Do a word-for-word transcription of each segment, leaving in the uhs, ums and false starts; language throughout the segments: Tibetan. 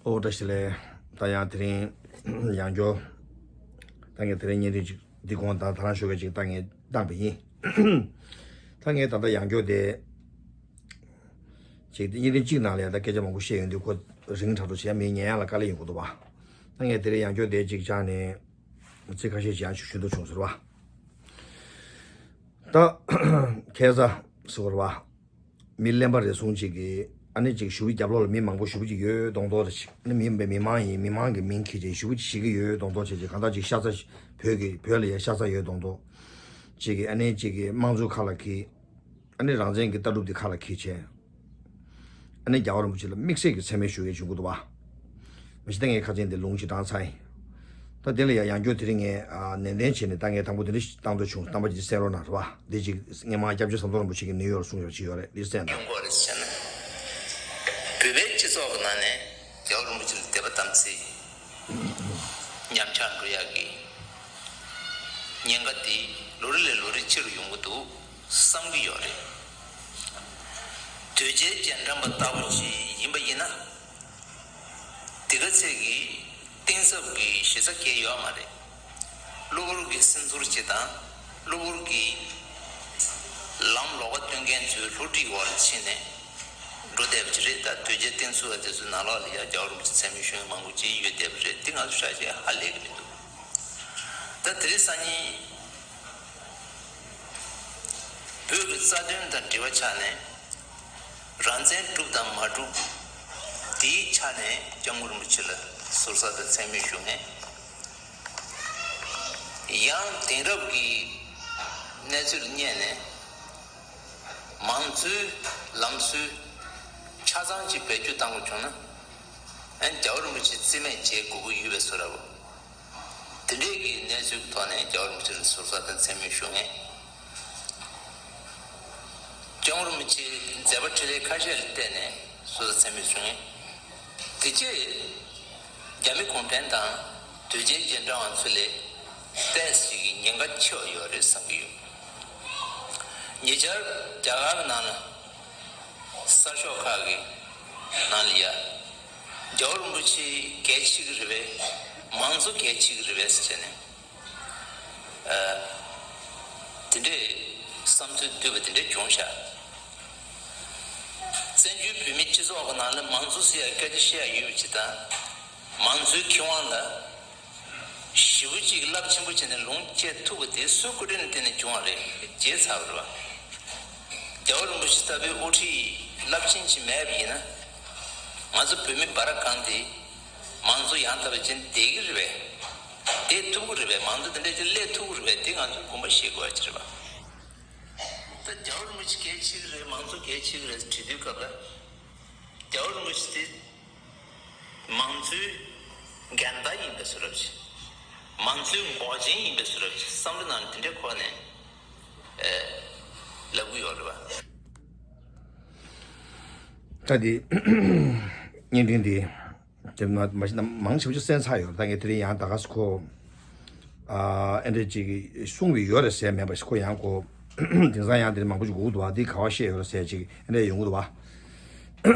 ཨོ་བཀྲ་ཤིས་བདེ་ལེགས། ད་ཡང་དེ་རིང་ཡང་བསྐྱར་ད་ངས་དེ་རིང་བརྙན་འཕྲིན་ཅིག་འདི་གོང་ད་ད་རང་ཞོགས་ཀས་ཅིག་ད་ངས་བཏང་པ་ཡིན། ད་ངས་ད་ལྟ་ཡང་བསྐྱར་དེ་ཅིག་བརྙན་འཕྲིན་གཅིག་ནང་ལ་ཡང་ད་སྐད་ཆ་མང་པོ་བཤད་ཡོང་དུས་ཁོ་རིང་དྲགས་འགྲོ་བྱས་མི་ཉན་ཡག་ལ་དཀའ་ལས་ཡོང་གི་འདུག་བ། ད་ངས་དེ་རིང་ཡང་བསྐྱར་དེ་ཅིག་བཅར་ནས་ཚིག་ཁ་ཤས་ཅིག་ཡང་ཞུ་ཞུ་འདོད་བྱུང་ཟེར་བ། ད་ཁ་སང་ཟེར་བ། མི་གླེན་པ་རེ་ཟུང་ཅིག་གིས་ཨ་ནི་ཅིག་ཞུ་བའི་རྒྱབ་ལོགས་ལ་མི་མང་པོ་ཞུ་བ་ཅིག་ཡོད་མདོག་མདོག་རེ་ཅིག་ཨ་ནི་མི་མི་མང་ཡིན། མི་མང་གི་མིང་ཁྱེར་ཅིག་ཞུ་བ་ཅིག་བྱེད་ཀྱི་ཡོད་མདོག་མདོག་བྱས་ཅིག་གང་ལྟར་ཅིག་ཤ་ཚ་བོད་ཀྱི་བོད་ལ་ཡ་ཤ་ཚ་ཡོད་མདོག་མདོག་ཅིག་གིས་ཨ་ནི་ཅིག་གིས་དམངས་གཙོའི་ཁ་ལ་འཁྱེར། ཨ་ནི་རང་བཙན་གྱི་ལྟ་གྲུབ་དེ་ཁ་ལ་འཁྱེར་བྱས། ཨ་ནི་རྒྱལ་བ་རིན་པོ་ཆེ་ལ་དམིགས་བསལ་གྱི་མཚན་སྨད་ཞུ་མཁན་བྱུང་གི་འདུག་བ། མི་ཤི་ད་ངའི་ཁ་ཆེམས་དེ་ལུང་ཅིག་དྲངས་ཚར་ཡིན། ད་དེ་ལ་ཡང་ཡང་བསྐྱར་དེ་རིང་ངས་ཨ་ནན་ཏན་བྱས་ནས་ད་ངས་དང་པོ་དེ་འདྲ་ཞིག་བཏང་འདོད་བྱུང་། རྣམ་པ་ཅིག་གསན་རོགས་གནང་རེད་བ། འདི་ཅིག་སྔོན་མ་སྐྱབས་རྗེ་ཟམ་གདོང་རིན་པོ་ཆེ་གིས་ནིའུ་ཡོག་ལ་གསུངས་ཡོད་ཅིག་ཡོད་རེད། འདི་གསན་དང་། ཡོང་གི་རེད་ཟེར་ན། བོད་པའི་སྤྱི་ཚོགས་ཀྱི་ནང་ནས་རྒྱལ་བ་རིན་པོ་ཆེ་ལ་དད་པ་དམ་ཚིག་ཉམས་ཆག་འགྲོ་ཡག་གི་ཉེན་ཁ་དེ་ལོ་རེ་ལས་ལོ་རེ་ཆེ་རུ་ཡོང་གི་འདུག་བསམ་གྱི་ཡོད་རེད། དོལ་རྒྱལ་རྗེས་འབྲང་པ་ལྟ་བུ་ཞིག་ཡིན་པ་ཡིན་ན། དེ་ག་ཚད་ཀྱི་གཏིང་ཟབ་ཀྱི་ཞེ་ས་གང་ཡོད་མ་རེད། གློ་བུར་གྱི་སེམས་ཚོར་ཅིག་དང་། གློ་བུར་གྱི་ལམ་ལོག་པ་སྟོན་མཁན་ཚོའི་བསླུ་བྲིད་འོག་ལ་ཕྱིན་ནས་འགྲོ་བསྡད་པ་ཅིག་རེད། ད་དོལ་རྒྱལ་བསྟེན་ཚུལ་བ་དེ་ཚོའི་ནང་ལོགས་ལ་ཡ་རྒྱལ་བ་རིན་པོ་ཆེ་མཚན་སྨད་ཞུ་མཁན་མང་པོ་ཅིག་ཡོད་བསྡད་པ་རེད། དེ་ང་ཚོ་ཧྲ་ཞེ་ཧ་ལས་ཀྱི་མི་འདུག་ད་དེ་རིང་སང་ཉིན་བོད་ཀྱི་རྩ་དོན་དང་འབྲེལ་བ་ཆགས་ནས། རང་བཙན་སྒྲུབ་དང་མ་སྒྲུབ་དེའི་ཆ་ནས་སྐྱབས་མགོན་རིན་པོ་ཆེ་ལ་ཟུར་ཟ་དང་མཚན་སྨད་ཞུ་མཁན། ཡང་དེང་རབས་ཀྱི་གནས་ཚུལ་བསྙད་ནས་མང་གཙོའི་ལམ་སྲོལ་ཆ་ཚང་ཅིག་བེད་སྤྱོད་བཏང་དགོས་བྱུང་ན། ཨན་རྒྱལ་བ་རིན་པོ་ཆེ་རྩིས་མེད་བྱེད་དགོས་ཀྱི་ཡོད་པའི་བཟོ་འདྲ་བོ། དེ་འདྲས་ཀྱི་གནས་ཚུལ་གྱི་ཐོག་ནས་རྒྱལ་བ་རིན་པོ་ཆེ་ལ་ཟུར་ཟ་དང་མཚན་སྨད་ཞུ་མཁན། སྐྱབས་མགོན་རིན་པོ་ཆེའི་མཛད་པ་འཕྲིན་ལས་ཁ་ཤས་ལ་བལྟས་ནས་ཟུར་ཟ་མཚན་སྨད་ཞུ་མཁན། དེ་རྗེས་རྒྱ་མི་གུང་ཁྲན་དང་དོལ་རྒྱལ་རྗེས་འབྲང་བ་ཚོ་ལས་ཏོག་ཙམ་གྱི་ཉེན་ཁ་ཆེ་བ་ཡོད་རེད་བསམ་གྱི་ཡོད། ཉེ་ཆར་རྒྱ་གར་གྱི་ནང་ལ་གསར་ཤོག་ཁག་གི་ནང་ལ་ཡ། རྒྱལ་བ་རིན་པོ་ཆེ་གལ་ཆེ་གི་རེད་པས། མང་གཙོ་གལ་ཆེ་གི་རེད་པས་ཟེར་བྱས་ནས། ཨ། དེ་འདྲའི་བསམ་ཚུལ་བཏོན་པ་དེ་འདྲ་བྱུང་ཤག་བཙན་བྱོལ་བོད་མིའི་སྤྱི་ཚོགས་ཀྱི་ནང་ལ་མང་གཙོ་ཟེར་ཡ་སྐད་ཆ་བཤད་ཡ་ཡོད་པ་ཅིག་དང་། མང་གཙོའི་ཁེ་དབང་ལ་ཞེ་པོ་ཅིག་རླབས་ཆེན་པོ་བྱས་ནས་ལོངས་སྤྱད་ཐུབ་པ་དེ་སུའི་སྐུ་དྲིན་ལ་བརྟེན་ནས་བྱུང་བ་རེད། བརྗེད་ཚར་བ་རེད་བ། རྒྱལ་བ་རིན་པོ་ཆེ་ལྟ་བུའི་དབུ་ཁྲིད་རླབས་ཆེན་ཅིག་མེད་པ་ཡིན་ན། ང་ཚོ་བོད་མི་འབའ་ར་གང་དེ་མང་གཙོ་ཡང་དག་པ་ཅན་བསྡད་ཀྱི་རེད་པས། བསྡད་ཐུབ་ཀྱི་རེད་པས། མང་གཙོ་དེ་འདྲ་ཅིག་སླེབས་ཐུབ་ཀྱི་རེད་པས། དེ་ང་ཚོས་དགོངས་པ་བཞེས་དགོས་པ་ཅིག་རེད་པ། ད་རྒྱལ་བ་རིན་པོ་ཆེ་གལ་ཆེ་གི་རེད། མང་གཙོ་གལ་ཆེ་གི་རེད་དྲིས་དུས་སྐབས་ལ། རྒྱལ་བ་རིན་པོ་ཆེ་དེ་མང་གཙོའི་འགལ་ཟླ་ཡིན་པའི་བཟོ་འདྲ་ཅིག་མང་གཙོའི་འགོག་རྐྱེན་ཡིན་པའི་བཟོ་འདྲ་ཅིག་བསམ་བློ་ནང་དེ་འདྲའི་ཁོག་ནས་ཨེ་ལབ་གི་ཡོད་རེད་པ། ད་དེ་བརྙན་འཕྲིན་དེ། དེ་མ་མ་གཞི་ན་མང་ཆེ་བ་ཅིག་གསན་ཚར་ཡོད་རེད། ད་ངས་དེ་རིང་ཡང་ད་ག་སེ་ཁོ་ཨ་ཨེ་འདྲས་ཅིག་གསུངས་པའི་ཡོད་རེད་ཟེར་མེད་པ་ཞིག་ཁོ་ཡང་ཁོ་དེང་སང་ཡང་དེ་རིང་མང་པོ་ཅིག་སྒུག་འདུག་བ། འདི་ག་བ་བཤད་ཡོད་རེད་ཟེར་ཅིག་ཨེ་འདྲས་ཡོང་གི་འདུག་བ།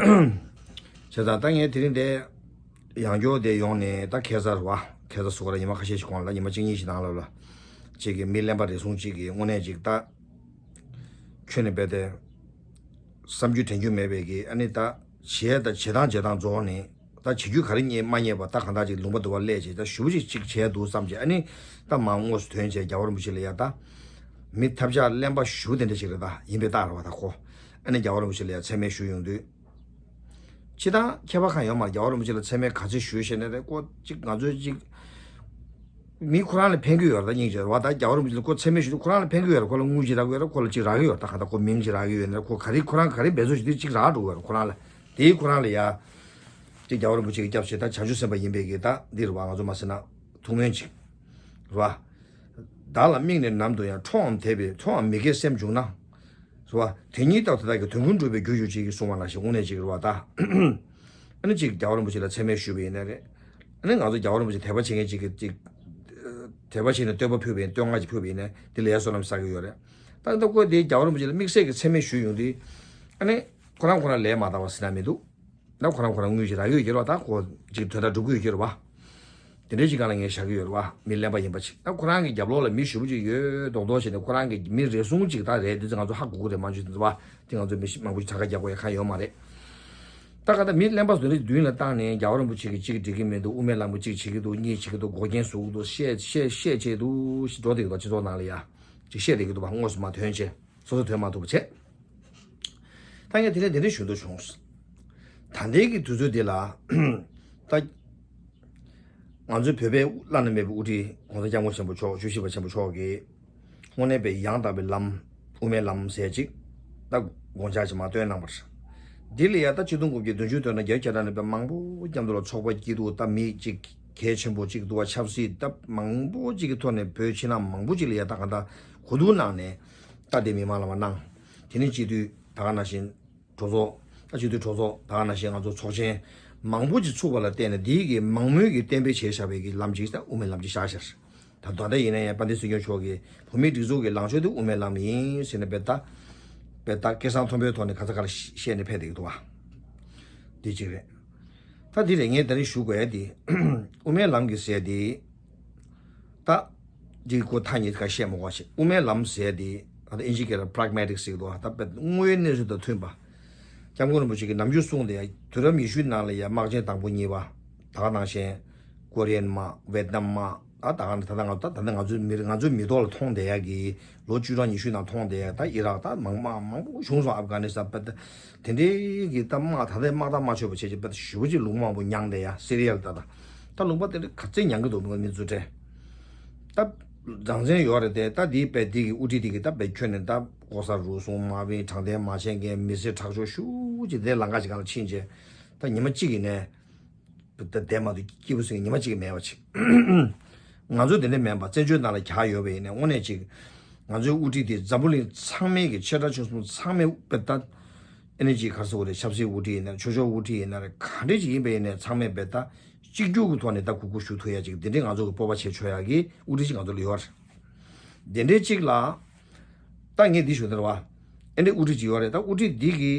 བྱས་ཙང་ད་ངས་དེ་རིང་དེ་ཡང་བསྐྱར་དེ་ཡོང་ནས་ད་ཁ་སང་རེད་བ། ཁ་སང་ཟེར་དགོས་རེད། ཉི་མ་ཁ་ཤས་ཤིག་གོང་ལ་ད་ཉི་མ་གཅིག་གཉིས་ཤིག་ནང་ལ་ལ་ཅིག་གི་མི་གླེན་པ་རེ་ཟུང་ཅིག་གིས་དངོས་གནས་ཅིག་ད་ཁྱོན་ནས་རྦད་དེ་བསམ་རྒྱུ་དྲན་རྒྱུ་མེད་པའི་གི་ཨ་ནི་ད་བྱས་ད་བྱེད་སྟངས་བྱེད་སྟངས་རྫོགས་ནས། ད་བྱེད་རྒྱུ་ག་རེ་རྙེད་མ་རྙེད་པ། ད་གང་ལྟར་ཅིག་ལུང་པ་དུ་བ་སླེབས་བྱས་ད་ཞུ་བ་ཅིག་ཅིག་བྱས་འདུག་བསམ་བྱས། ཨ་ནི་ད་མར་དངོས་སུ་ཐོན་བྱས་རྒྱལ་བ་རིན་པོ་ཆེ་ལ་ཡ་ད་མི་ཐབས་ཆག་གླེན་པ་ཞེ་པོ་དེ་འདྲ་ཞིག་རེད། ད་ཡིན་པའི་རྟགས་རེད་བ། ད་ཁོ་ཨ་ནི་རྒྱལ་བ་རིན་པོ་ཆེ་ལ་ཡ་མཚན་སྨད་ཞུས་ཡོང་དུས། སྤྱིར་བཏང་ཁྱད་པར་གང་ཡོད་མ་རེད། རྒྱལ་བ་རིན་པོ་ཆེ་ལ་མཚན་སྨད་ག་ཚོད་ཞུས་བྱས་ནས་རེད། ཁོ་ཅིག་ང་ཚོའི་ཅིག་མི་ཁོ་རང་ལ་ཕན་གྱི་ཡོད་རེད། ད་སྙིང་རྗེ་རེད་བ། ད་རྒྱལ་བ་རིན་པོ་ཆེ་ལ་ཁོ་མཚན་སྨད་ཞུས་དུས་ཁོ་རང་ལ་ཕན་གྱི་ཡོད་རེད། ཁོ་ལ་དངུལ་ཅིག་རག་གི་ཡོད་རེད། ད་ཁོ་ལ་ཅིག་རག་གི་ཡོད་རེད། ད་གང་ལྟར་ཁོ་མིང་ཅིག་རག་གི་ཡོད་ནས་ཁོ་ག་རེ་ཁོ་རང་ག་རེ་འབད་རྩོལ་ཞིག་དུས་ཅིག་རག་འགྲོ་གི་ཡོད་རེད་ཁོ་རང་ལ། དེའི་ཁོ་རང་ལ་ཡ། དེ་རྒྱལ་བ་རིན་པོ་ཆེ་གི་སྐྱབས་བྱས་ད་བྱང་ཆུབ་སེམས་དཔའ་ཡིན་པའི་གི་ད་འདི་རེད་བ། ང་ཚོ་མ་ཟེར་ན་ཐུགས་སྨོན་ཅིག་རེད་བ། བདག་ལ་དམིགས་ནས་ནམ་དུ་ཡང་། ཁྲོའམ་དད་པའི་ཁྲོའམ་མི་དགེའི་སེམས་བྱུང་ན། རེད་བ། དེ་ཉིད་རྟག་ཏུ་བདག་གི་དོན་ཀུན་འགྲུབ་པའི་རྒྱུར་གྱུར་ཅིག་གསུངས་པ་ནང་བཞིན་དངོས་གནས་ཅིག་རེད་བ་ད། ཨ་ནི་ཅིག་རྒྱལ་བ་རིན་པོ་ཆེ་ལ་མཚན་སྨད་ཞུས་པ་ཡིན་ན་རེད། ཨ་ནི་ང་ཚོ་རྒྱལ་བ་རིན་པོ་ཆེ་དད་པ་བྱེད་མཁན་ཅིག་གི་ཅིག་དད་པ་བྱས་ནས་བསྟོད་པ་ཕུལ་བ་ཡིན། བསྟོད་བསྔགས་ཅིག་ཕུལ་བ་ཡིན་ན་དེ་ལ་ཡ་བསོད་ནམས་བསགས་ཀྱི་ཡོད་རེད། ད་ལྟ་ཁོས་དེ་རྒྱལ་བ་རིན་པོ་ཆེ་ལ་དམིགས་བསལ་གྱི་མཚན་སྨད་ཞུས་ཡོང་དུས། ཨ་ནི་ཁོ་རང་ཁོ་རང་ལས་མ་འདང་བ་ཟེར་ན་མི་འདུག་ད་ཁོ་རང་ཁོ་རང་དངུལ་ཅིག་རག་གི་ཡོད་ཀྱི་རེད་བ། ད་ཁོ་ཅིག་དོན་དག་སྒྲུབ་ཀྱི་ཡོད་ཀྱི་རེད་བ། དེ་འདྲའི་ཅིག་སྒང་ལ་ངས་བཞག་གི་ཡོད་རེད་བ། མི་གླེན་པ་ཡིན་པ་ཅིག་ད་ཁོ་རང་གི་རྒྱབ་ལོགས་ལ་མི་ཞེ་པོ་ཅིག་ཡོད་མདོག་མདོག་བྱས་ནས། ཁོ་རང་གི་མི་རེ་ཟུང་ཅིག་ད་རེད། དེ་ཚོ་ང་ཚོ་ཧ་གོ་གི་རེད། མ་འཇུ་འདི་བ། དེ་ང་ཚོ་མི་མང་པོ་ཅིག་གྲངས་ཀ་རྒྱག་དགོས་ཡ་གང་ཡོད་མ་རེད། ད་ག་ད་མི་གླེན་པ་བཟོ་འདྲ་མདུན་ལ་བཏང་ནས། རྒྱལ་བ་རིན་པོ་ཆེ་གིས་གཅིག་འགྲིག་གི་མི་འདུག་དབུ་མའི་ལམ་གྱིས་གཅིག་བྱེད་ཀྱི་འདུག་གཉིས་བྱེད་ཀྱི་འདུག་འགོག་རྐྱེན་བཟོ་གི་འདུག་བཤད་བཤད་བཤད་བྱས་འདུག་འགྲོ་བསྡད་ཀྱི་འདུག་སྤྱི་ཚོགས་ནང་ལ་ཡ། ཅིག་བཤད་བསྡད་ཀྱི་འདུག་བ། དངོས་སུ་མ་ཐོན་བྱས། སོ་སོ་དོན་མ་ཐུབ་པ་བྱས། ད་ངས་དེ་ནས་དེ་འདྲ་ཞུ་འདོད་བྱུང་། ད་ལྟའི་གི་དུས་ཚོད་འདི་ལ། ད་ང་ཚོའི་བོད་པའི་བླ་ན་མེད་པའི་དབུ་ཁྲིད་༸གོང་ས་༸སྐྱབས་མགོན་ཆེན་པོ་མཆོག་བཅུ་བཞི་པ་ཆེན་པོ་མཆོག་གིས་དངོས་གནས་པའི་ཡང་དག་པའི་ལམ། དབུ་མའི་ལམ་ཟེར་ཅིག་ད་དགོངས་འཆར་ཅིག་མར་བཏོན་གནང་བ་རེད། འདི་ལ་ཡ་ད་ཆིག་སྟོང་དགུ་བརྒྱ་བདུན་ཅུ་དོན་ལྔ་བརྒྱད་ཅུ་གྱ་གྲངས་ནས་དཔེ་མང་པོ་མཉམ་དུ་ལ་ཚོགས་པ་སྐྱིད་སྡུག་ད་མི་གཅིག་གལ་ཆེན་པོ་གཅིག་འདུག་བ། ཆབ་སྲིད་ད་མང་པོ་གཅིག་གི་ཐོག་ནས་བོད་ཕྱི་ནང་མང་པོ་གཅིག་ལ་ཡ་ད་ག་ད་གོ་བསྡུར་གནང་ནས། ད་དེ་མི་མང་ལ་མ་གནང་། དེ་ནས་སྤྱི་འཐུས་ད་ག་ནང་བཞིན་གྲོས་ཚོགས། ད་སྤྱི་འཐུས་གྲོས་ཚོགས་ད་ག་ནང་བཞིན་ང་ཚོ་ཚོགས་ཆེན་མང་པོ་ཅིག་ཚུགས་པ་ལ་བརྟེན་ནས། འདིའི་གི་མང་མོས་ཀྱི་གཏན་འབེབས་བྱས་བཞག་པའི་གི་ལམ་ཅིག་ད་དབུ་མའི་ལམ་ཅིག་བཞག་ཤར། ད་ད་ལྟ་ཡིན་ན་ཡང་དཔལ་ལྡན་སྲིད་སྐྱོང་མཆོག་གིས་བོད་མིའི་སྒྲིག་འཛུགས་ཀྱི་ལངས་ཕྱོགས་དེ་དབུ་མའི་ལམ་ཡིན་ཟེར་ནས་དཔེ་ད་དཔེ་ད་སྐད་གསང་མཐོན་པོའི་ཐོག་ནས་ག་ཚ་ག་ལ་བཤད་ནས་ཕེབས་བསྡད་ཀྱི་འདུག་བ། འདི་གཅིག་རེད། ད་འདི་རེད། ངས་ད་རིང་ཞུ་དགོས་ཡ་འདི། དབུ་མའི་ལམ་གྱི་ཟེར་འདི། ད་འདི་ཁོ་ཐ་སྙད་ཁ་བཤད་མ་དགོས་ཤིག་དབུ་མའི་ལམ་ཟེར་འདི་ཨ་ད་ཨིན་ཇི་སྐད་ལ་pragmatic་ཟེར་གྱི་འདུག་ད་དཔེ་དངོས་ཡོད་གནས་ཚུལ་དང་མཐུན་པ། སྐྱབས་མགོན་རིན་པོ་ཆེ་གིས་ནམ་རྒྱུན་གསུངས་བསྡད་ཡ། དུས་རབས་ཉི་ཤུའི་ནང་ལ་ཡ་དམག་ཆེན་དང་པོ་གཉིས་པ། ད་ག་ནང་བཞིན་ཀོ་རི་ཡན་དམག་ཝེད་ནམ་དམག་ད་ད་ག་ད་ད་ང་ད་ད་ང་ཚོའི་མི་ང་ཚོའི་མི་ཐོག་ལ་མཐོང་བསྡད་ཡ་གི་ལོ་བཅུ་གྲངས་ཉི་ཤུའི་ནང་མཐོང་བསྡད་ཡ། ད་ཨི་རག་ད་མང་མང་མང་པོ་བྱུང་སོང་། ཨབ་གྷ་ནི་སི་ཐན་པད། དེ་འདྲའི་གི་ད་དམག་ད་ལྟའི་དམག་ཐག་མ་ཆོད་པ་བྱས་ཀྱི་པད་ཞེ་པོ་ཅིག་ལུང་མང་པོ་མྱངས་བསྡད་ཡ། སི་རི་ཡ་ལ་ད་ད་ད་ལུང་པ་དེ་འདྲ་ག་ཚད་མྱངས་ཀྱི་འདུག་མི་མི་རྫུ་འཕྲུལ་ད་རང་བཙན་ཡོད་རེད་དེ། ད་འདིའི་པད་འདི་གི་དབུ་ཁྲིད་འདི་གི་ད་པད་ཁྱོན་ནས་ད་ལྐོག་ཟ་རུལ་སུངས་དམའ་འབེབས་དྲང་བདེན་མ་བྱེད་མཁན་མི་སེར་ཁྲག་སྦྱོར་ཤུགས་ཀྱིས་དེ་ལམ་ཁ་ཅིག་སྒང་ལ་ཕྱིན་བྱས་ད་ཉི་མ་གཅིག་ཡིན་ནའི། བདེ་མ་ཐུབ་སྐྱིད་པོ་ཟེར་ཉི་མ་གཅིག་མེད་པ་ཅིག་ང་ཚོ་དེ་འདྲ་མིན་པ་བཙན་བྱོལ་ནང་ལ་གྱར་ཡོད་པ་ཡིན་ན་དངོས་གནས་ཅིག་ང་ཚོའི་དབུ་ཁྲིད་དེ་འཛམ་བུ་གླིང་ཚང་མའི་གི་ཆེ་ཕྲ་ཆུང་གསུམ་ཚང་མའི་དཔེ་ལྟ། ཨ་ནི་ཅིག་ག་རེ་ཟེར་དགོས་རེད། ཆབ་སྲིད་དབུ་ཁྲིད་ཡིན་ན་རེད། ཆོས་ཕྱོགས་དབུ་ཁྲིད་ཡིན་ན་རེད། ག་འདྲ་ཅིག་ཡིན་པ་ཡིན་ནའི་ཚང་མས་དཔེ་ལྟ་གཅིག་གྱུར་གྱི་ཐོག་ནས་ད་གུས་བཀུར་ཞུ་ཐུབ་ཡ་ཅིག་དེ་འདྲའི་ང་ཚོ་གི་སྤོབས་པ་བྱེད་ཆོག་ཡ་གི་དབུ་ཁྲིད་ཅིག་ང་ཚོ་ལ་ཡོད་རེད། དེ་འདྲའི་ཅིག་ལ། ད་ངས་འདི་ཞུ་ནི་རེད་བ། ཨེ་འདྲའི་དབུ་ཁྲིད་ཅིག་ཡོད་རེད། ད་དབུ་ཁྲིད་འདི་གི་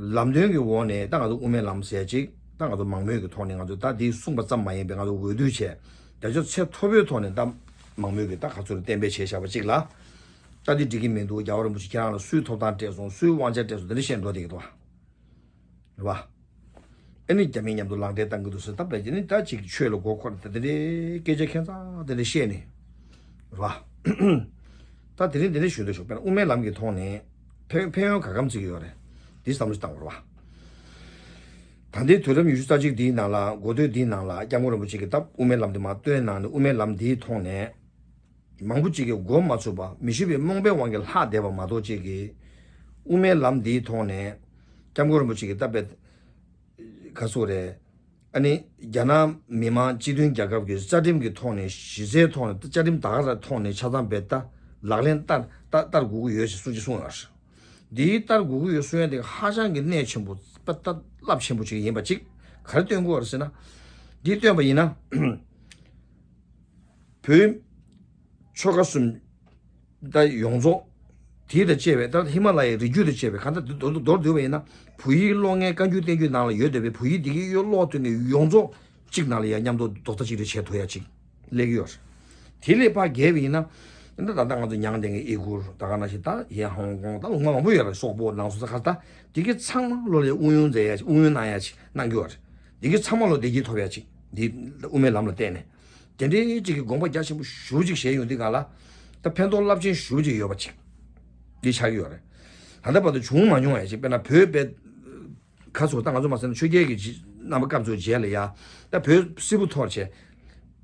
ལམ་སྟོན་གྱི་འོག་ནས་ད་ང་ཚོ་དབུ་མའི་ལམ་ཟེར་ཅིག་ད་ང་ཚོ་མང་མོས་ཀྱི་ཐོག་ནས་ང་ཚོ་ད་འདི་གསུངས་པ་ཙམ་མ་ཡིན་པའི་ང་ཚོ་འོས་བསྡུ་བྱས། རྒྱ་ཆེ་ཚད་མཐོ་པོའི་ཐོག་ནས་ད་མང་མོས་ཀྱི་ད་ག་ཚོད་གཏན་འབེབས་བྱས་བཞག་པ་ཅིག་ལ། ད་འདི་འགྲིག་གི་མི་འདུག་རྒྱལ་བ་རིན་པོ་ཆེ་ཁྱེད་རང་ལ་སུའི་ཐོབ་ཐང་སྤྲད་སོང་། སུའི་དབང་ཆ་སྤྲད་སོང་། འདི་འདྲ་བཤད་འགྲོ་བསྡད་ཀྱི་འདུག་བ། རེད་བ། ཨ་ནི་རྒྱ་མི་མཉམ་དུ་ལག་འབྲེལ་བཏང་གི་འདུག་ཟེར། ད་བས་ཀྱི་ནི་ད་ཅིག་ཆོས་ལ་མགོ་འཁོར་ད་དེ་འདྲའི་སྐད་ཆ་ཁྱད་མཚར་དེ་འདྲ་བཤད་ནས། རེད་བ། ད་དེ་རིང་དེ་འདྲ་ཞུ་འདོད་ཞུ། དཔེར་ན་དབུ་མའི་ལམ་གྱི་ཐོག་ནས་ཕན་ཕན་ཡོན་ག་གམ་བརྩི་གི་ཡོད་རེད། འདི་བསམ་བློ་ཞིག་བཏང་དགོས་རེད་བ། ད་ལྟའི་དུས་རབས་ཉི་ཤུ་རྩ་གཅིག་འདིའི་ནང་ལ་འགོ་སྟོད་འདིའི་ནང་ལ་སྐྱབས་མགོན་རིན་པོ་ཆེ་གིས་ད་དབུ་མའི་ལམ་འདི་མར་བཏོན་གནང་ནས་དབུ་མའི་ལམ་འདིའི་ཐོག་ནས། མང་པོ་ཅིག་གིས་མགོ་མ་ཚོས་པ་མི་ཞུ་བའི་རྨོངས་པའི་དབང་གིས་ལྷག་བསྡད་པ་མ་གཏོགས་ཅིག་གིས་དབུ་མའི་ལམ་འདིའི་ཐོག་ནས་སྐྱབས་མགོན་རིན་པོ་ཆེ་གིས་ད་དཔེ་ག་ཚོད་རེད། ཨ་ནི་རྒྱ་ནག་མི་དམངས་སྤྱི་མཐུན་རྒྱལ་ཁབ་ཀྱི་རྩ་ཁྲིམས་ཀྱི་ཐོག་ནས་གཞི་རྩའི་ཐོག་ནས་རྩ་ཁྲིམས་ད་ག་རང་ཐོག་ནས་ཆ་ཚང་དཔེ་ད་ལག་ལེན་བསྟར་བསྟར་བསྟར་དགོས་ཀྱི་ཡོད་ཞེས་གསུངས་ཀྱི་གསུངས་ཡོད་རེད། འདིའི་བསྟར་དགོས་ཀྱི་ཡོད་གསུང་ཡ་དེ་ཧ་ཅང་གི་གནད་ཆེན་པོ་དཔེ་ད་རླབས་ཆེན་པོ་ཅིག་ཡིན་པ་ཅིག་ག་རེ་སྟོན་དགོས་རེད་ཟེར་ན། འདི་སྟོན་པ་ཡིན་ན། བོད་ཆོལ་ཁ་གསུམ་ད་ཡོངས་རྫོགས་དེ་དང་བཅས་པའི་ད་ཧི་མ་ལ་ཡའི་རི་རྒྱུད་དང་བཅས་པའི་གང་ལྟར་མདོར་མདོར་བསྡུས་པ་ཡིན་ན་བོད་ཡིག་ཀློག་མཁན་བཀའ་འགྱུར་བསྟན་འགྱུར་ནང་ལ་ཡོད་བསྡད་པའི་བོད་ཡིག་འདི་གི་ཀློག་ཐུབ་མཁན་ཡོངས་རྫོགས་གཅིག་ནང་ལ་ཡ་མཉམ་དུ་རྡོག་རྩ་གཅིག་སྒྲིལ་བྱེད་ཐུབ་ཡ་གཅིག་སླེབས་ཀྱི་ཡོད་རེད། དེ་ལས་ཕར་བརྒལ་བ་ཡིན་ན། ད་ད་ལྟ་ང་ཚོ་མྱངས་བསྡད་མཁན་ཨི་གུར་ད་ག་ནང་བཞིན་ད་ཡ་ཧོང་ཀོང་ད་ལུང་པ་མང་པོ་ཡོད་རེད། སོག་པོ་ནང་སོ་ས་ཁ་ད་འདི་གི་ཚང་མ་ལོ་ལ་དབུགས་དབྱུང་མཛད་ཡ་དབུགས་དབྱུང་གནང་ཡ་གཅིག་གནང་གི་ཡོད་རེད། འདི་གི་ཚང་མ་ལོ་བདེ་སྐྱིད་ཐོབ་ཡ་གཅིག་འདི་དབུ་མའི་ལམ་ལ་བརྟེན་ནས། དེ་འདྲའི་གཅིག་གི་དགོངས་པ་རྒྱ་ཆེན་པོ་ཞེ་པོ་ཅིག་བཞེས་ཡོང་དུས་སྒང་ལ། ད་ཕན་ཐོགས་རླབས་ཆེན་ཞེ་པོ་ཅིག་ཡོད་པ་ཅིག་འདི་ཆགས་ཀྱི་ཡོད་རེད། ད་ལྟ་བར་དུ་བྱུང་མ་མྱོང་བ་ཅིག་དཔེར་ན་བོད་པའི་ཁ་སོ་ད་ང་ཚོ་མ་ཟེར་ན་ཆོས་རྒྱལ་གྱི་རྗེ་རྣམ་པ་སྐབས་སུ་རྗེས་ལ་ཡ། ད་བོད་སིལ་བུ་འཐོར་བྱས།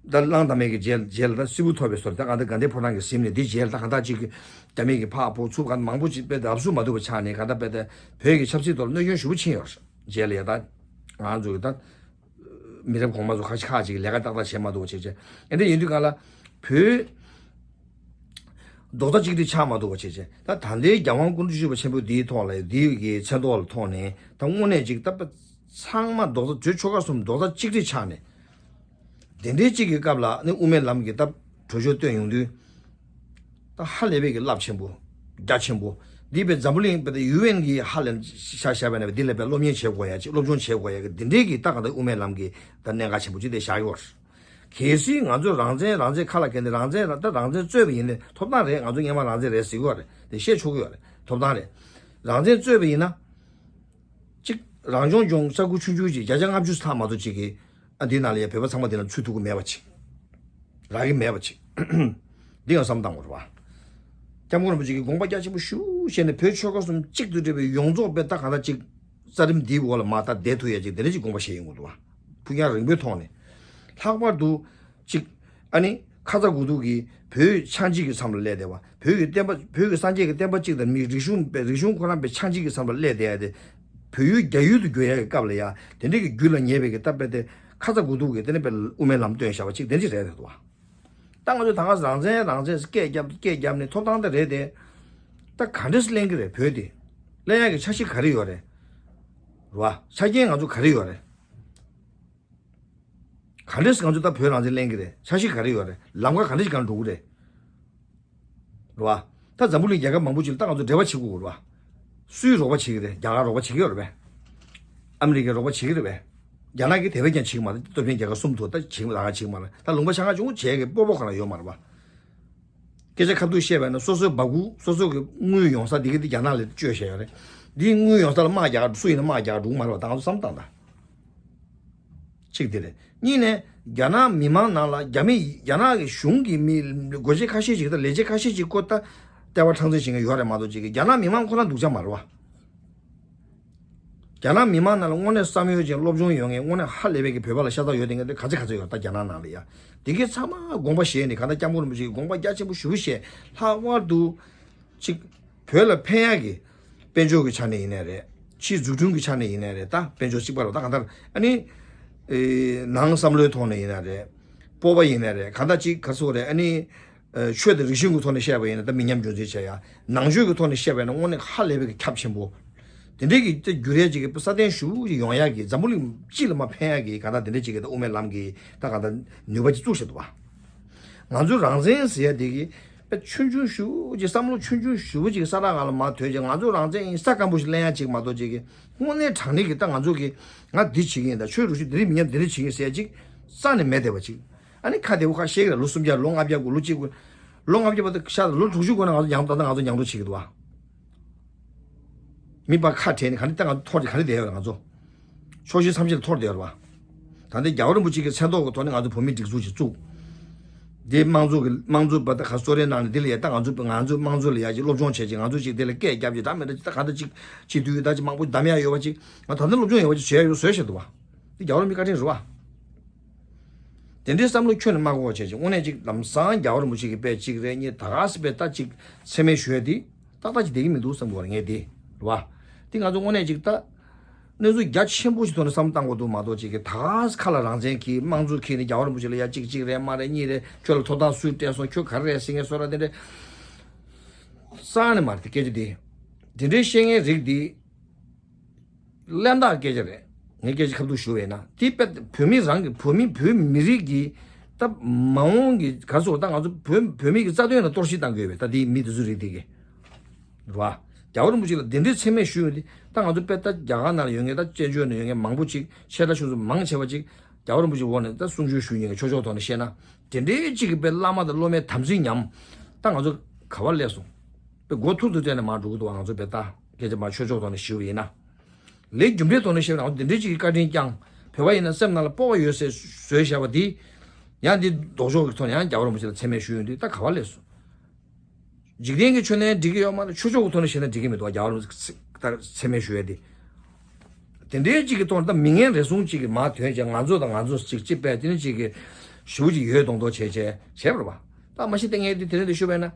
ད་གླང་དར་མའི་གི་རྗེས་རྗེས་ལ་ད་སིལ་བུ་འཐོར་བའི་སོར་ད་གང་ལྟར་དགའ་ལྡན་ཕོ་བྲང་གི་གཟིམ་ནས་འདི་རྗེས་ལ་ད་གང་ལྟར་ཅིག་གི་རྒྱ་མི་གི་ཕར་ཕུད་ཚུར་གང་མང་པོ་ཅིག་དཔེ་ད་ལབ་སུ་མ་ཐུབ་པ་ཆགས་ནས་གང་ལྟར་དཔེ་ད་བོད་ཀྱི་ཆབ་སྲིད་ཐོག་ལ་གནོད་སྐྱོན་ཞེ་པོ་ཕྱིན་ཡོད་རེད། རྗེས་ལ་ཡ་ད་ང་ཚོ་གི་ད། མི་རབས་གོང་མ་ཚོ་ཁ་ཤས་ཁག་ཅིག་ལས་ཀ་ཏག་ཏག་བྱེད་མ་ཐུབ་པ་བྱས་བྱས། ཨེ་འདྲ་ཡིན་དུས་གང་ལ་བོད་རྡོག་རྩ་གཅིག་སྒྲིལ་ཆགས་མ་ཐུབ་པ་བྱས་བྱས། ད་ད་ལྟའི་རྒྱལ་དབང་སྐུ་ཕྲེང་བཅུ་བཞི་པ་ཆེན་པོ་འདིའི་ཐོག་ལ་འདི་གི་མཚན་ཐོག་ལ་ཐོག་ནས་ད་དངོས་གནས་ཅིག་ད་ཚང་མ་རྡོག་རྩ་བོད་ཆོལ་ཁ་གསུམ་རྡོག་རྩ་གཅིག་སྒྲིལ་ཆགས་ནས། དེ་འདྲའི་གཅིག་གི་སྐབས་ལ་ནི་དབུ་མའི་ལམ་གྱི་ད་གྲོས་ཆོད་བཏོན་ཡོང་དུས། ད་ཧ་ལས་པའི་གི་རླབས་ཆེན་པོ། རྒྱ་ཆེན་པོ། འདི་བས་འཛམ་བུ་གླིང་བས་ཡུ་ཨེན་གྱི་ཧ་ལས་ཤ་ཤ་བས་ན་འདི་ལས་བས་སློབ་གཉེར་བྱེད་དགོས་ཡ་ཅིག་སློབ་སྦྱོང་བྱེད་དགོས་ཡ་གི་འདི་འདྲའི་གི་ད་ག་ད་དབུ་མའི་ལམ་གྱི་ད་གནད་འགག་ཆེན་པོ་ཅིག་དེ་བཞག་ཡོད། གལ་སྲིད་ང་ཚོས་རང་བཙན་རང་བཙན་ཁ་ལ་འཁྱེར་ནས་རང་བཙན་ད་རང་བཙན་རྩོད་པ་ཡིན་ནའི་ཐོབ་ཐང་རེད། ང་ཚོ་སྔོན་མ་རང་བཙན་རེད་ཟེར་གྱི་ཡོད་རེད། དེ་བཤད་ཆོག་གི་ཡོད་རེད། ཐོབ་ཐང་རེད། རང་བཙན་རྩོད་པ་ཡིན་ན། གཅིག་རང་སྐྱོང་ལྗོངས་ས་ཁུལ་ཆུང་ཆུང་ཅིག་བརྒྱ་ཆ་ལྔ་བཅུ་ཐམ་མ་གཏོགས་ཅིག་གིས་ཨ་འདིའི་ནང་ལ་ཡ་བོད་པ་ཚང་མ་འདི་ལ་ཚུད་ཐུབ་ཀྱི་མེད་པ་ཅིག་རག་གི་མེད་པ་ཅིག་འདི་ཡང་བསམ་བཏང་དགོས་རེད་བ། སྐྱབས་མགོན་རིན་པོ་ཆེ་གིས་དགོངས་པ་རྒྱ་ཆེན་པོ་ཞུ་བྱས་ནས་བོད་ཆོལ་ཁ་གསུམ་གཅིག་ཏུ་སྒྲིལ་བའི་ཡོངས་རྫོགས་པའི་ད་གང་ལྟར་ཅིག་རྩ་རིམ་འདིའི་འོག་ལ་མ་ད་བསྡད་ཐུབ་ཡ་ཅིག་དེ་འདྲ་ཅིག་དགོངས་པ་བཞེས་ཡོང་གི་འདུག་བ། ཕུགས་རྒྱང་རིང་པོའི་ཐོག་ནས། ལྷག་པར་དུ་ཅིག་ཨ་ནི་ཁ་ཚ་དགོས་གཏུགས་ཀྱིས་བོད་ཆགས་འཇིག་གི་མཚམས་ལ་སླེབས་བསྡད་པ། བོད་ཀྱི་བསྟན་པ་བོད་ཀྱི་སངས་རྒྱས་ཀྱི་བསྟན་པ་གཅིག་དང་མི་རིག་གཞུང་རིག་གཞུང་ཁོ་རང་པའི་ཆགས་འཇིག་གི་མཚམས་ལ་སླེབས་བསྡད་ཡ་དེ། བོད་ཡུལ་རྒྱ་ཡུལ་དུ་བསྒྱུར་ཡ་གི་སྐབས་ལ་ཡ་དེ་འདྲའི་གི་རྒྱུ་ལ་ཉེ་བའི་གི་ད་དཔེ་དེ་ཁ་ཚ་དགོས་གཏུགས་ཀྱིས་དེ་ནི་དཔེ་དབུ་མའི་ལམ་སྟོན་བཞག་པ་གཅིག་དེ་འདྲ་རེད་འདུག་བ། ད་ང་ཚོས་ད་ག་རང་བཙན་རང་བཙན་སྐད་རྒྱབ་སྐད་རྒྱབ་ནས་ཐོབ་ཐང་དེ་རེད་དེ། ད་ག་འདྲས་ལེན་གི་རེད་བོད་དེ། ལེན་ཡ་གི་འཆར་གཞི་ག་རེ་ཡོད་རེད། རེད་བ། ཆ་རྐྱེན་ང་ཚོ་ག་རེ་ཡོད་རེད། ག་འདྲས་ང་ཚོ་ད་བོད་རང་བཙན་ལེན་གི་རེད། འཆར་གཞི་ག་རེ་ཡོད་རེད། ལམ་ཁ་ག་འདྲས་ཞིག་སྒང་འགྲོ་གི་རེད། རེད་བ། ད་འཛམ་བུ་གླིང་རྒྱལ་ཁབ་མང་པོ་ཅིག་ལ་ད་ང་ཚོ་འབྲེལ་བ་བྱེད་དགོས་རེད་བ། སུས་རོགས་པ་བྱེད་ཀྱི་རེད། རྒྱ་གར་རོགས་པ་བྱེད་ཀྱི་ཡོད་རེད་པས། ཨ་མི་རི་ཀས་རོགས་པ་བྱེད་ཀྱི་རེད་པས། རྒྱ་ནག་གིས་དེ་བས་ཀྱང་བྱེད་ཀྱི་མ་རེད། སྟོབས་ཆེན་རྒྱལ་ཁབ་གསུམ་དུ་ད་བྱེད་ཀྱི་མ་རེད། ད་ལུང་པ་ཆ་ཚང་ཅུང་བྱས་ཀྱི་སྤོ་སྤོ་ག་ལ་ཡོད་མ་རེད་བ། སྐད་ཆ་ཁ་ཐུག་བཤད་པ་ཡིན་ན་སོ་སོའི་འབག་གུ་སོ་སོ་གི་དངུལ་ཡོང་ས་འདི་གི་འདི་རྒྱ་ནག་ལ་སྤྱོད་བཞག་ཡོད་རེད། འདིའི་དངུལ་ཡོང་ས་ལ་དམག་རྒྱག་སུ་ཡིན་ན་དམག་རྒྱག་འགྲོ་གི་མ་རེད་བ། ད་ང་ཚོ་བསམ་བཏང་ད། གཅིག་དེ་རེད། གཉིས་ནས་རྒྱ་ནག་མི་མང་ནང་ལ་རྒྱ་མི་རྒྱ་ནག་གི་གཞུང་གི་མི་སྒོ་འབྱེད་ཁ་ཤས་ཤིག་དང་ལས་བྱེད་ཁ་ཤས་ཤིག་ཁོ་ད་ལྟེ་བ་ཁྲང་ཙེ་ཞིག་ཡོད་རེད་མ་གཏོགས་ཅིག་གི་རྒྱ་ནག་མི་མང་ཁོ་ན་སྡུག་ཅག་མ་རེད་བ། རྒྱ་ནག་མི་མང་ནང་ལ་དངོས་གནས་བསམ་ཡོད་ཅིང་སློབ་སྦྱོང་ཡོད་མཁན་དངོས་གནས་ཧ་ལས་པའི་གི་བོད་པ་ལ་ཤ་ཚ་ཡོད་མཁན་དེ་ག་ཚོད་ག་ཚོད་ཡོད་ད་རྒྱ་ནག་ནང་ལ་ཡ། དེ་གའི་ཚང་མ་དགོངས་པ་བཞེས་ནས་གང་ལྟར་སྐྱབས་མགོན་རིན་པོ་ཆེ་གི་དགོངས་པ་རྒྱ་ཆེན་པོ་ཞེ་པོ་བཞེས། ལྷག་པར་དུ་ཅིག་བོད་ལ་ཕན་ཡག་གི་དཔལ་འབྱོར་གྱི་ཆ་ནས་ཡིན་ནའི་རེད། ཕྱིའི་འཛུགས་སྐྲུན་གྱི་ཆ་ནས་ཡིན་ནའི་རེད། ད་དཔལ་འབྱོར་གཅིག་པ་རེད། ད་གང་ལྟར་ཨ་ནི་ཨེ་ནང་བསམ་བློའི་ཐོག་ནས་ཡིན་ནའི་རེད། སྤོབས་པ་ཡིན་ནའི་རེད། གང་ལྟར་ཅིག་ག་ཚོད་རེད། ཨ་ནི་ཨེ་ཆོས་དང་རིག་གཞུང་གི་ཐོག་ནས་བཤད་པ་ཡིན་ན་ད་མི་ཉམས་རྒྱུན་འཛིན་བྱས་ཡ། ནང་ཆོས་ཀྱི་ཐོག་ནས་བཤད་པ་ཡིན་ན་དངོས་གནས་ཧ་ལས་པའི་གི་ཁྱབ་ཆེན་པོ། དེ་འདྲའི་གི་ད་འགྱུར་ཡས་ཅིག་གི་ས་སྟེང་ཞུ་ཡོང་ཡག་གི་འཛམ་བུ་གླིང་སྤྱི་ལ་མ་ཕན་ཡག་གི་གང་ལྟར་དེ་འདྲའི་ཅིག་གི་ད་དབུ་མའི་ལམ་གྱི་ད་གང་ལྟར་ནུས་པ་ཅིག་བཙུགས་བཞག་འདུག་བ། ང་ཚོ་རང་བཙན་ཟེར་ཡ་དེ་གི་དཔེ་ཆུང་ཆུང་ཞུ་ཅིག་བསམ་བློ་ཆུང་ཆུང་ཞུ་ཅིག་ས་ར་ང་ལ་མ་ཐོན་ཅིག་ང་ཚོ་རང་བཙན་ཡིན་ས་སྐམ་པོ་ཞིག་ལེན་ཡ་ཅིག་མ་གཏོགས་ཅིག་གི་དངོས་གནས་དྲང་གནས་ཀྱི་ད་ང་ཚོ་གི་ང་འདི་བྱེད་ཀྱི་ཡིན། ད་ཆོས་རུ་ཞུ་འདི་རིགས་མི་ཉམས་འདི་རིགས་བྱེད་ཀྱི་ཡིན་ཟེར་ཡ་ཅིག་རྩ་ནས་མེད་བསྡད་པ་ཅིག་ཨ་ནི་ཁ་བདེ་པོ་ཁ་བཤད་ཀྱི་རེད། ལོ་སུམ་བརྒྱ་ལོ་ལྔ་བརྒྱ་དགུ་ལོ་གཅིག་དགུ་ལོ་ལྔ་བརྒྱ་བར་དུ་ཤ་ལོ་དྲུག་ཅུ་འགོར་ན་ང་ཚོ་ཉང་ད་ལྟ་ང་ཚོ་ཉང་འགྲོ་བྱེད་ཀྱི་འདུག་བ། མི་པ་ཁ་བྲལ་ནས་ག་ནས་ད་ང་ཚོ་ཐོར་གྱི་ག་ནས་བསྡད་ཡོད་རེད། ང་ཚོ་ཕྱོགས་བཞི་མཚམས་བཞི་ལ་ཐོར་བསྡད་ཡོད་རེད་བ། ད་ལྟའི་རྒྱལ་བ་རིན་པོ་ཆེ་གི་མཚན་ཐོག་གི་ཐོག་ནས་ང་ཚོ་བོད་མི་སྒྲིག་འཛུགས་ཅིག་བཙུགས། འདི་དམངས་གཙོ་གི་དམངས་གཙོ་པ་ད་ག་གསོལ་རས་གནང་ནས་འདི་ལ་ཡ་ད་ང་ཚོ་ང་ཚོ་དམངས་གཙོ་ལ་ཡ་ཅིག་སློབ་སྦྱོང་བྱས་ཅིག་ང་ཚོ་ཅིག་འདི་ལ་སྐད་རྒྱབ་ཅིག་འདྲ་མི་འདྲ་ཅིག་ད་ག་ད་ཅིག་ཅིག་དུས་ད་ཅིག་མང་པོ་གདམ་ཡ་ཡོད་པ་ཅིག་ང་ད་ལྟ་སློབ་སྦྱོང་ཡོད་པ་ཅིག་བྱས་ཡོད་བཟོས་བཞག་འདུག་བ། འདི་རྒྱལ་བ་རིན་པོ་ཆེའི་བཀའ་དྲིན་རེད་བ། དེ་འདྲའི་བསམ་བློ་ཁྱོན་ནས་མ་འཁོར་བ་བྱས་ཅིག་དངོས་གནས་ཅིག་ལམ་སང་རྒྱལ་བ་རིན་པོ་ཆེ་གི་དཔེ་གཅིག་རེ་གཉིས་ད་ག་སེ་དཔེ་ད་ཅིག་མཚན་སྨད་ཞུ་ཡ་དེ་ཏག་ཏག་ཅིག་བསྡད་ཀྱི་མི་འདུག་བསམ་གྱི་ཡོད་རེད་ངས་དེ། རེད་བ། དེ་ང་ཚོ་དངོས་གནས་ཅིག་ད་གནས་ཚུལ་རྒྱ་ཆེན་པོ་ཞིག་ཐོག་ནས་བསམ་བློ་བཏང་དགོས་འདུག་མ་གཏོགས་ཅིག་གི་ད་ག་སེ་ཁ་ལ་རང་བཙན་གྱི་དམངས་གཙོ་གི་ནས་རྒྱལ་བ་རིན་པོ་ཆེ་ལ་ཡ་གཅིག་གཅིག་རེད་མ་རེད་གཉིས་རེད་ཁྱོད་ལ་ཐོབ་ཐང་སུས་སྤྲད་སོང་ཁྱོད་ག་རེ་རེད་ཟེར་མཁན་བཟོ་འདྲ་དེ་འདྲ་རྩ་ནས་མ་རེད། དེ་སྐད་ཆ་དེ་དེ་འདྲའི་བཤད་མཁན་རིགས་དེ། གླེན་རྟགས་སྐད་ཆ་རེད། ངས་སྐད་ཆ་ཁ་ཐུག་ཞུ་བས་ན་དེ་དཔེ་བོད་མི་རང་གི་བོད་མི་བོད་མི་རིགས་ཀྱི་ད་མ་འོངས་ཀྱི་ག་སོ་ད་ང་ཚོ་བོད་བོད་མི་གི་རྩ་དོན་ལ་གཏོར་བཤིག་བཏང་དགོས་བས་ད་དེ་མི་དེ་ཚོ་རིགས་དེ་གི་རེད་བ། རྒྱལ་བ་རིན་པོ་ཆེ་ལ་དེ་འདྲའི་མཚན་སྨད་ཞུས་ཡོད་དེ་ད་ང་ཚོ་དཔེ་ད་རྒྱ་གར་ནང་ལ་ཡོད་མཁན་ད་བཙན་བྱོལ་ནང་ཡོད་མཁན་མང་པོ་ཅིག་ཆེ་ཕྲ་ཆུང་གསུམ་མང་ཆེ་བ་ཅིག་རྒྱལ་བ་རིན་པོ་ཆེ་འོག་ནས་ད་གསུང་ཆོས་ཞུ་མཁན་གྱི་ཆོས་ཕྱོགས་ཐོག་ནས་བཤད་ན་དེ་འདྲའི་ཅིག་གི་དཔེ་བླ་མ་དང་སློབ་མའི་དམ་ཚིག་ཉམས་ད་ང་ཚོ་ག་བར་སླེབས་སོང་། དཔེ་མགོ་ཐུར་དུ་བསྟན་ནས་མར་འགྲོ་གི་འདུག་ང་ཚོ་དཔེ་ད་སྐད་ཆ་མ་ཆོས་ཕྱོགས་ཐོག་ནས་ཞུ་བ་ཡིན་ན། ལས་རྒྱུ་འབྲས་ཐོག་ནས་བཤད་ན་འདི་འདྲའི་ཅིག་གི་བཀའ་དྲིན་བསྐྱངས་བོད་པ་ཡིན་ན་སེམས་ནང་ལ་སྤོབས་པ་ཡོད་ཟེར་བཟོས་བཞག་པ་འདི། ཡང་འདི་ལྡོག་ཕྱོགས་ཀྱི་ཐོག་ནས་ཡང་རྒྱལ་བ་རིན་པོ་ཆེ་ལ་མཚན་སྨད་ཞུ་ཡོང་དུས་ད་ག་བ་སླེབས་སོང་། འཇིག་རྟེན་གྱི་ཆོས་ནས་འགྲིག་གི་ཡོད་མ་རེད། ཆོས་ཕྱོགས་ཀྱི་ཐོག་ནས་བཤད་ན་འགྲིག་གི་མི་འདུག་རྒྱལ་བ་རིན་པོ་ཆེ་ལ་མཚན་སྨད་ཞུ་ཡ་དེ། དེ་འདྲའི་ཅིག་གི་ཐོག་ནས་ད་མི་ངན་རེ་ཟུང་ཅིག་གི་མར་ཐོན་བྱས་ང་ཚོ་དང་ང་ཚོ་ཅིག་ཅིག་པས་དེ་ནི་ཅིག་གི་ཞུ་ཅིག་ཡོད་མདོག་མདོག་བྱས་བྱས་བྱས་པ་རེད་པ། ད་མ་གཞི་ལྟས་ངན་དེ་དེ་རིང་དུ་ཞུ་བས་ན།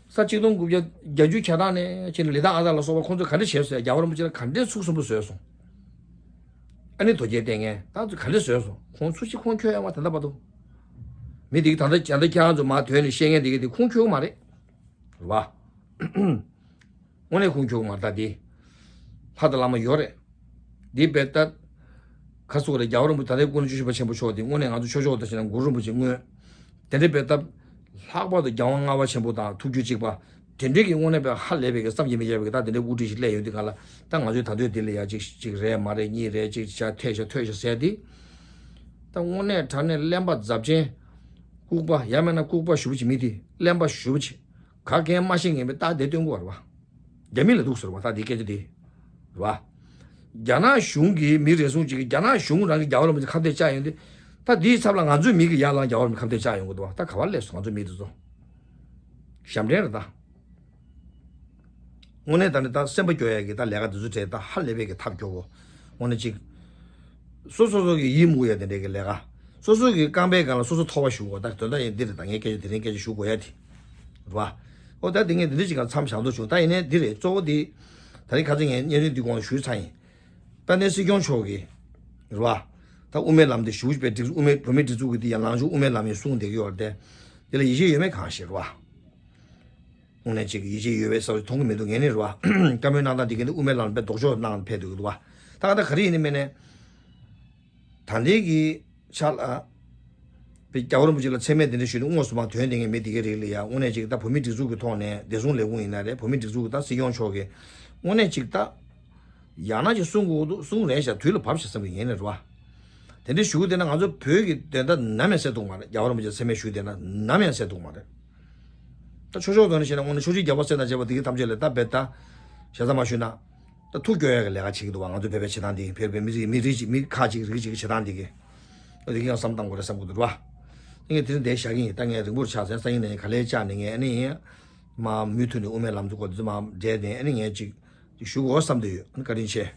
ས་གཅིག་སྟོང་དགུ་བརྒྱ་བརྒྱད་ཅུ་གྱ་གྲངས་ནས་ཕྱིན་ནས་ལི་ཐང་ཨ་ཙར་ལ་སོགས་པ་ཁོང་ཚོས་ག་འདྲ་བྱས་སོང་ཡ། རྒྱལ་བ་རིན་པོ་ཆེ་ལ་ག་འདྲའི་ཚུགས་སུན་པོ་བཟོས་སོང་། ཨ་ནི་དོལ་རྒྱལ་ལྟས་ངན་ད་ཚོ་ག་འདྲ་བཟོས་སོང་། ཁོང་ཚུགས་གཅིག་ཁོང་འཁྱོལ་ཡ་མ་ད་ལྟ་བར་དུ། མི་དེ་གི་ད་ལྟ་ད་ལྟ་ཁྱེད་རང་ཚོ་མར་ཐོན་ནས་བཤད་མཁན་དེ་གི་དེ་ཁོང་འཁྱོལ་གི་མ་རེད། རེད་བ། དངོས་གནས་ཁུངས་འཁྱོལ་མ་རེད་ད་དེ། ལྷ་དང་བླ་མ་ཡོད་རེད། འདི་དཔེ་ལྟ། ཁ་སོ་རེད། རྒྱལ་བ་རིན་པོ་ཆེ་ད་ལྟའི་སྐུ་ན་བཅུ་བཞི་པ་ཆེན་པོ་མཆོག་དེ་དངོས་གནས་ང་ཚོ་ཆོས་ཕྱོགས་དང་བྱས་ན་གུ་རུ་རིན་པོ་ཆེ་དངོས། དེ་འདྲའི་དཔེ་ལྟ། ལྷག་པར་དུ་རྒྱལ་དབང་ལྔ་པ་ཆེན་པོ་དང་ཐུགས་རྒྱུད་གཅིག་པ། དེ་འདྲའི་གི་དངོས་གནས་པའི་ཧ་ལས་པའི་གི་བསམ་གྱིས་མི་ཁྱབ་པའི་གི་ད་དེ་འདྲའི་དབུ་ཁྲིད་ཞིག་སླེབས་ཡོང་དུས་ག་ལ། ད་ང་ཚོའི་ད་དུང་དེ་ལ་ཡ་གཅིག་གཅིག་རེད་མ་རེད་གཉིས་རེད་གཅིག་བྱ་ཐལ་བྱ་ཐོས་བྱ་ཟེར་དེ། ད་དངོས་གནས་དྲང་གནས་གླེན་པ་འཛབ་ཆེན། ལྐུགས་པ་ཡང་མིན་ན་ལྐུགས་པ་ཞེ་པོ་ཅིག་མི་དེ་གླེན་པ་ཞེ་པོ་ཅིག་ག་གེ་མ་ཤེས་ངན་པའི་རྟགས་དེ་སྟོན་གྱི་ཡོད་རེད་བ། རྒྱ་མི་ལ་འདུག་ཟེར་བ་ད་དེ་སྐད་ཆ་དེ། རེད་བ། རྒྱ་ནག་གཞུང་གི་མི་རེ་ཟུང་ཅིག་གིས་རྒྱ་ནག་གཞུང་རང་གི་རྒྱལ་བ་རིན་པོ་ཆེ་ཁ་གཏད་བཅག་ཡོང་དུས། ད་དེའི་ཚབ་ལ་ང་ཚོའི་མི་གིས་ཡར་ལངས་རྒྱལ་བ་རིན་པོ་ཆེ་ཁ་གཏད་བཅག་ཡོང་གི་འདུག་བ། ད་ག་པར་སླེབས་སོང་ང་ཚོའི་མི་དེ་ཚོ། ཞབས་འདྲེན་རེད་ད། དངོས་གནས་ད་ནི་ད་སེམས་པ་སྐྱོ་ཡ་གི་ད་ལས་ཀ་འདི་ཚོ་བྱས་ད་ཧ་ལས་པའི་གི་ཐབས་སྐྱོ་བོ། དངོས་གནས་ཅིག་སོ་སོ་སོ་གི་ཡིད་མུག་ཡ་དེ་འདྲའི་གི་ལས་ཀ་སོ་སོ་གི་རྐང་པའི་སྒང་ལ་སོ་སོ་ཐོ་བ་བཞུ་དགོས། ད་དོན་དག་ཡིན་འདི་རེད། ད་ངས་སྐད་ཆ་དེ་རིང་སྐད་ཆ་ཞུ་དགོས་ཡ་དེ་རེད་བ། ཨོ་ད་དེ་ངས་འདི་འདྲ་ཅིག་ག་མཚམས་བཞག་འདུག་བྱུང་། ད་ཡིན་ནའི་འདི་རེད། གཙོ་བོ་འདི་ད་རིང་ཁ་སང་ངས་བརྙན་རིས་འདི་གོང་ཞུས་ཚར་ཡིན། དཔལ་ལྡན་སྲིད་སྐྱོང་མཆོག་གིས་རེད་བ། ད་དབུ་མའི་ལམ་དེ་ཞུ་བའི་སྒྲིག་དབུ་མའི་བོད་མིའི་སྒྲིག་འཛུགས་ཀྱི་དེ་ཡང་ལངས་ཕྱོགས་དབུ་མའི་ལམ་ཡིན་གསུངས་བསྡད་ཀྱི་ཡོད་རེད་དེ། འདི་ལ་ཡིད་ཆེས་ཡོད་མེད་གང་ཤེས་རེད་བ། དངོས་གནས་ཅིག་ཡིད་ཆེས་ཡོད་པའི་བསམ་བློ་མཐོང་གི་མི་འདུག་ངས་ནི་རེད་བ། བཀའ་མོལ་གནང་སྟངས་འདི་ག་ནི་དབུ་མའི་ལམ་དཔེ་ལྡོག་ཕྱོགས་གནང་ཕེབས་འདུག་གི་འདུག་བ། ད་ག་ད་ག་རེ་ཡིན་ནི་མིན་ནས། ད་ལྟའི་གི་ཆ་ལ། པའི་རྒྱལ་བ་རིན་པོ་ཆེ་ལ་མཚན་སྨད་དེ་འདྲ་ཞུས་ནས་དངོས་སུ་མ་དོན་དེ་ངས་མི་དེ་གའི་རིགས་ལ་ཡ་དངོས་གནས་ཅིག་ད་བོད་མིའི་སྒྲིག་འཛུགས་ཀྱི་ཐོག་ནས་བདེ་སྲུང་ལས་ཁུངས་ཡིན་ན་རེད། བོད་མིའི་སྒྲིག་འཛུགས་ཀྱི་ད་སྲིད་སྐྱོང་མཆོག་གིས་དངོས་གནས་ཅིག་ད་ཡང་ན་ཅིག་གསུང་དགོས་འདུག་གསུང་རན་ཤག་དུས་ལ་བབ་ཤག་བསམ་གི་ཡིན་ནི་རེད་བ། དེ་འདྲ་ཞུ་གི་བསྡད་ན་ང་ཚོ་བོད་ཀྱི་བདེན་མཐའ་ནམ་ཡང་གསལ་ཐུབ་མ་རེད། རྒྱལ་བ་རིན་པོ་ཆེ་མཚན་སྨད་ཞུས་བསྡད་ན་ནམ་ཡང་གསལ་ཐུབ་མ་རེད། ད་ཆོས་ཕྱོགས་ཐོག་ནས་བཤད་ན་དངོས་གནས་ཆོས་སྲིད་རྒྱལ་བ་སྲས་དང་བཅས་པ་དེ་གའི་ཐམས་ཅད་ལ་ད་བེད་ད། ཞེ་ས་མ་ཞུས་ན། ད་ཐུགས་སྐྱོ་ཡ་གི་ལས་ཀ་བྱེད་ཀྱི་འདུག་བ། ང་ཚོ་བོད་པའི་བྱེད་སྟངས་འདི་བོད་པའི་མི་རིགས་མི་རིགས་ཅིག་མི་ཁག་ཅིག་རིགས་ཅིག་གི་བྱེད་སྟངས་འདི་གི། ཨོ་དེ་གི་ཡང་བསམ་བཏང་དགོས་རེད་བསམ་གི་འདུག་རེད་བ། ངས་དེ་རིང་འདིར་བཞག་གི་ཡིན། ད་ངས་རིང་པོར་ཆགས་ཟིན། སང་ཉིན་ནས་ག་ལེར་བཅར་ནས་ངས་ཨ་ནི་ཡིན། མ་མུ་མཐུད་ནས་དབུ་མའི་ལམ་དུ་སྐོར་དེ་ཚོ་མ་འབྲེལ་ནས་ཨ་ནི་ངས་ཅིག་ཅིག་ཞུ་དགོས་བསམ་དུ་ཡོད། ཨ་ནི་བཀའ་དྲིན་ཆེ།